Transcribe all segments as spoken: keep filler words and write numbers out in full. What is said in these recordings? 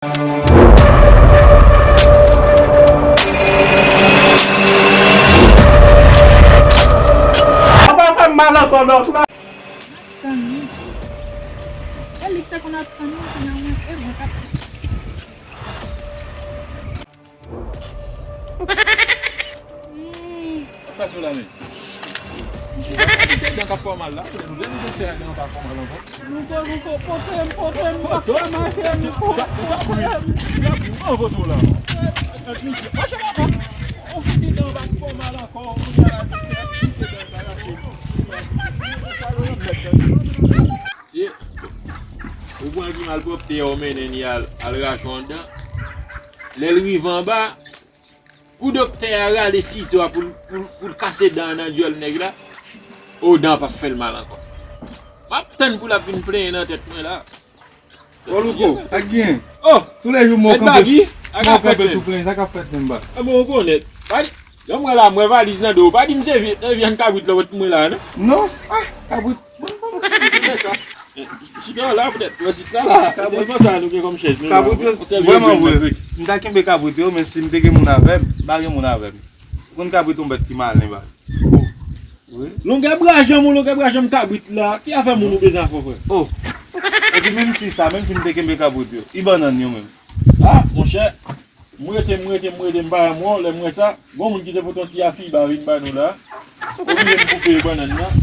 Pa fè m mal ankò non. Tann li. E li ki te konn ap tann mwen, kounye a mwen, e mwen k ap tann. Sa k pase w la menm? Se dan k ap fè w mal la, se nouvèl ou te fè a dan w pa fè w mal ankò. Louko, Louko, pote m, pote m, m pa ka mache, Louko, pote m. An foto la. Mache papa. On fouti dan w pa fè w mal ankò, kounye a la, se ou pran ti malpwòpte a, ou mennen li al, al rache yon dan. Lè l rive anba, kou doktè a rale sizo a pou l, pou l, pou l kase dan an nan dyòl nèg la, o, dan p ap fè l mal ankò. M ap tann pou l ap vin plenyen nan tèt mwen la. Ô, Louko, ak gen? Oh! Toulejou mwen kanpe, mwen kanpe sou plenyen, sa k ap fèt menm ba? Ebyen, ou konnen. Pa di, lè mwen la, mwen valiz nan do, pa di m se vyann kabrit la w wè mwen la, non? Non? Ah, kabrit. Chita la poutèt, wè sit la la. Se sèlman sa nou gen kòm chèz nou la. Kabrit yo, vrèman vre. M ta kenbe kabrit yo, men si m te gen moun avè m, m pa gen moun avè m. Ou konn kabrit yon bèt ki malen ba. Wi. Longè bra janm ou, longè bra janm kabrit la. Ki afè moun ou bezwen avè frè? Oh. Epi menm si sa, menm si m te kenbe kabrit yo, e bannann yo menm? Ah, monchè. M rete, m rete, m rete, m pa janm wè w. Lè m wè sa, gon moun ki te pote yon ti afiba vin ba nou la. Oblije m koupe bannann nan.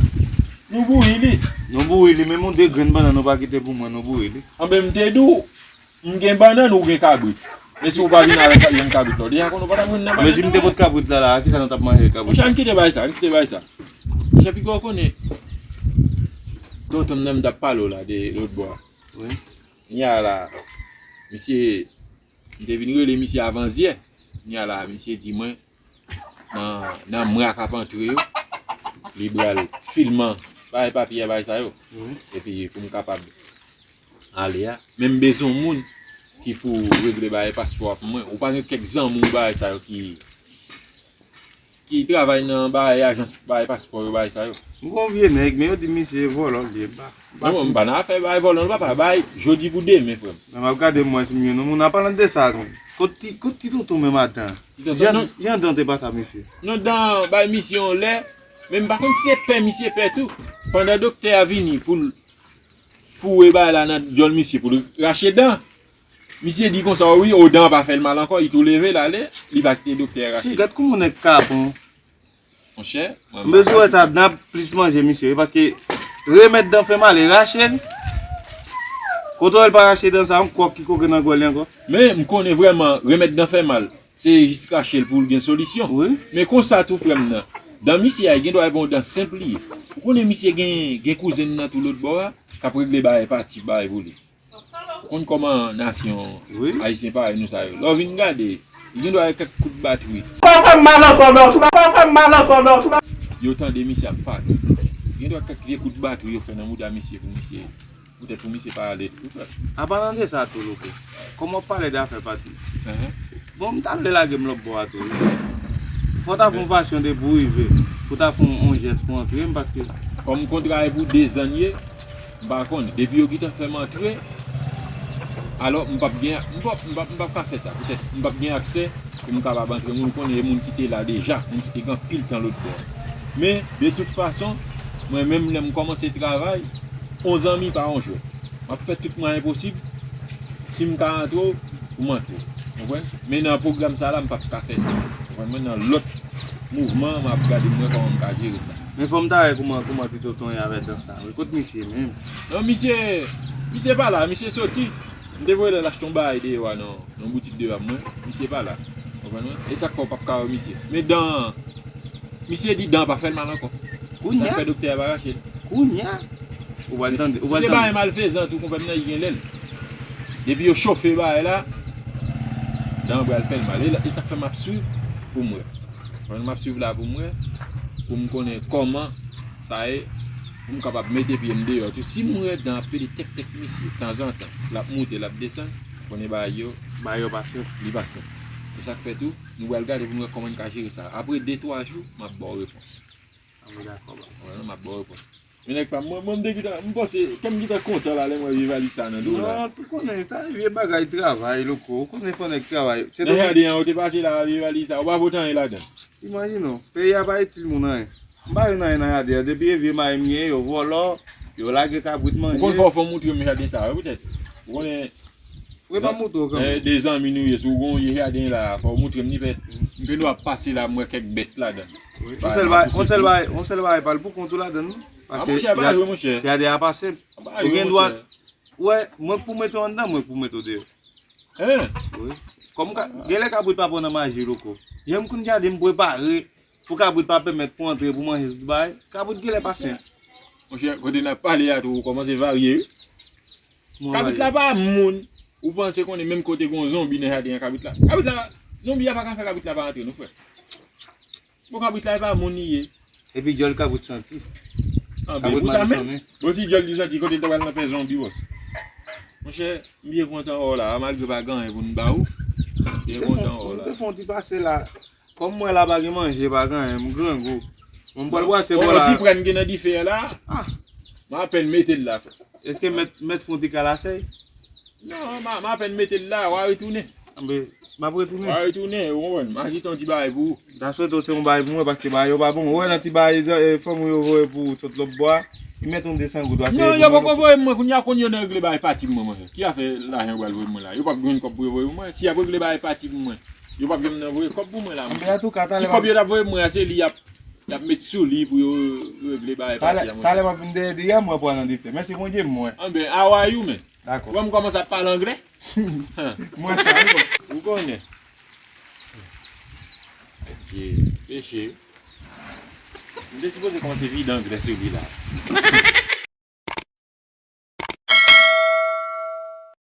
Nou bouyi li. Nou bouyi li, menm yon de grenn bannann ou pa kite pou mwen, nou bouyi li. Anben, m te di w, m gen bannann, ou gen kabrit. Men si w pa vin avèk yon kabrit la, w deja konn ou pa t ap jwenn nan bannann nan. Men si m te pot kabrit la la, kisa nou t ap manje kabrit? Monchè, ann kite bagay sa, ann kite bagay sa. Monchè, piga w konnen. Tonton m nan m t ap pale w la de lòt bò a. Wi. Kounye a la, misye, m te vin rele misye avanzyè. Kounye a la, misye di mwen, nan, nan mwa k ap antre yo, li pral filman bagay papye a, bagay sa yo. Wi. Epi pou m kapab ale a. Men m bezwen yon moun ki pou regle bagay paspò a pou mwen. Ou pa gen kèk zanmi w bagay sa yo ki, ki travay nan bagay ajans, bagay paspò yo, bagay sa yo? M gon vye nèg, men yo di misye vòlò l ye, m pa, m pa Non, m pa nan afè bay vòlò, non, papa, bay jodi pou demen, frè m. Nan m ap gade m wè si m jwenn yon moun. An palan de sa, men, kot ti, kot ti tonton menm a dan? Ti tonton, Jan, non. Jan dan te pase a misye? Non, dan bay misye yon lè, men m pa konn si se pè misye pè tou. Pandan doktè a vini pou l foure bay la nan dyòl misye, pou l rache dan, misye di konsa, wi, o, dan an pa fè l mal ankò, li tou leve l ale, li pa kite doktè a rache. Ti, gad kòman nèg kapon. Monchè, mwen m bezwen wè sa, n ap plis manje misye, wi, paske remèd dan fè mal, e rache l. Kote w wè l pa rache dan sa, yon kòk ki koke nan gòl li ankò. Men, m konnen vrèman, remèd dan fè mal, se jis rache l pou l gen solisyon. Wi. Men konsa tou, frè m nan, dan misye a, gen dwa e pa yon dan senp li ye. Ou konnen misye gen, gen kouzen nan tou lòt bò a, k ap regle bagay pati, bagay pou li. Ou konn kòman nasyon Wi. Ayisyen parèy nou sa yo. Lè w vin gade, li gen dwa gen kèk kout batri. Pa fè m mal ankò non, pa fè m mal ankò non. Yo tande misye ap pati. Gen dwa kèk vye kout batri yo fè nan mouda misye pou misye, poutèt pou misye pa ale tou, frè. An palan de sa tou, Louko, kòman w pale de afè pati? Enhen. Bon, m ta vle lage m lòt bò a tou, wi. Fò w ta fè yon fason de pou w rive, pou w ta fè yon, yon jès pou antre m, paske Kòm kontra e pou dezan ye, m pa konn. Depi yo gentan fè m antre, alò m p ap gen, m p ap, m p ap, m p ap ka fè sa. Poutèt m p ap gen aksè pou m kapab antre. Moun konnen e moun ki te la deja, moun ki te gen anpil tan lòt bò. Men, de tout fason, mwen menm lè m kòmanse travay, on zanmi pa on jwèt. M ap fè tout mwayen posib. Si m ka antre w, pou m antre w. Konprann? Men nan pwogram sa la, m p ap ka fè sa. Konprann? Mwen nan lòt mouvman, m ap gade m wè kòman m ka jere sa. Men fò m ta wè kòman, kòman ti tonton ye avè dan sa. Wi, kot misye menm? Non, misye, misye pa la, misye soti. M te voye l al achte yon bagay deyò a nan, nan boutik deyò a mwen. Misye pa la. Konprann mwen? E sa k fè w p ap ka wè misye. Men dan Misye di dan pa fè l mal ankò. Kounye a? Sa k fè doktè a pa rache l. Kounye a? Ou pral tande, ou pral tande. Si se bagay malfezan tou, konpè m nan, li gen lè l. Depi yo chofe bagay la, dan an pral fè l mal. E la, e sa k fè m ap swiv pou m wè. Konprann, m ap swiv la pou m wè, pou m konnen kòman sa ye, pou m kapab mete pye m deyò tou. Si m wè dan ap pede tèk tèk misye, tanzantan, l ap moute, l ap desann, konnen bagay yo, bagay yo pa senp. Li pa senp. E sa k fè tou, nou pral gade pou n wè kòman n ka jere sa. Apre de twa jou, m ap ba w repons. An, dakò, baz. Wè, non, m ap ba w repons. Men nèg pa m, mwen, mwen, m te gentan, m panse, kè m gentan kontan la, lè m wè vye valiz sa nan do w la. Non, ou konnen, sa vye bagay travay, loko. Ou konnen fò nèg travay. Se nan jaden an, ou te pase la, vye valiz sa, ou pa pote anyen ladan. Imajine w, peyi a pa itil moun anyen. M pa jwenn anyen nan jaden an. Depi e vye mayi m genyen, yo vòlò, yo lage kabrit manje. Ou konn fò w fè w moutre m jaden sa, wi, poutèt. Ou konnen. Wi, m ap moutre w kanmenm. De zanmi nou ye, si w gen yon jaden la, fò w moutre m li, pèt. M gen dwa pase la, m wè kèk bèt ladan. Wi. Yon sèl bagay, yon sèl bagay, yon sèl bagay, pa l pou kont ou ladan, non? A, monchè, pa jwe, monchè. Jaden a pa senp. Ou gen dwa, wè, mwen k pou mete w anndan, mwen k pou mete w deyò. Hein? Wi. Kòm ka, genlè kabrit pa pran nan maji, loko. Jan m konn jaden m prepare, pou kabrit pa pèmèt pou antre, pou manje tout bagay, kabrit genlè pa senp. Monchè, kote n ap pale a tou, ou kòmanse varye, wi. Kabrit la pa moun. Ou panse konnen menm kote gen yon zonbi nan jaden an, kabrit la. Kabrit la, zonbi a pa ka fè kabrit la pa antre, non, frè. Bon, kabrit la, e pa moun li ye. Epi djòl kabrit santi. Anben, pou sa menm. Bon, si djòl li santi, kote l ta pral nan pè zonbi, bòs? Monchè, m byen kontan wè w la, malgre pa gen anyen pou n ba ou. M byen kontan wè w la. M te fè yon ti pase la. Kòm m wè la pa gen manje, pa gen anyen, m grangou. Bon, m pral brase bò la. Ti pran gen nan dife a la. Ah. M apèn mete l la, frè. Èske mèt, mèt fè yon ti kalasèy? Non, m a, m apèn mete l la, w a retounen. Anben, m ap retounen. W a retounen, ou konprann? M a kite yon ti bagay pou ou. M ta swete w se yon bagay pou mwen, paske bagay yo pa bon. Ou wè nan ti bagay, e, fanm ou yo voye pou ou sot lòt bò a, li mete yon de san goud, w a se pou mwen. Non, yo poko voye mwen, kounye a konn yo nan regle bagay pati pou mwen, monchè. Ki afè lajan yo pral voye mwen la? Yo p ap jwenn kòb pou yo voye pou mwen. Si y ap regle bagay pati pou mwen, yo p ap janm nan voye kòb pou mwen la, monchè. Ti kòb yo t ap voye mwen a, se li y ap, y ap met sou li pou yo regle bagay pati a, monchè. Talè m ap vin dèyè, dèyè mwen pran nan dife. Mèsi Bondye, mwen. Anben, how are you, man? Dakò. Ou wè m kòmanse ap pale anglè? Mwen sa, wi, bò. Ou konnen. Dye, peche. M te sipoze kòmanse vide anglè sou li la.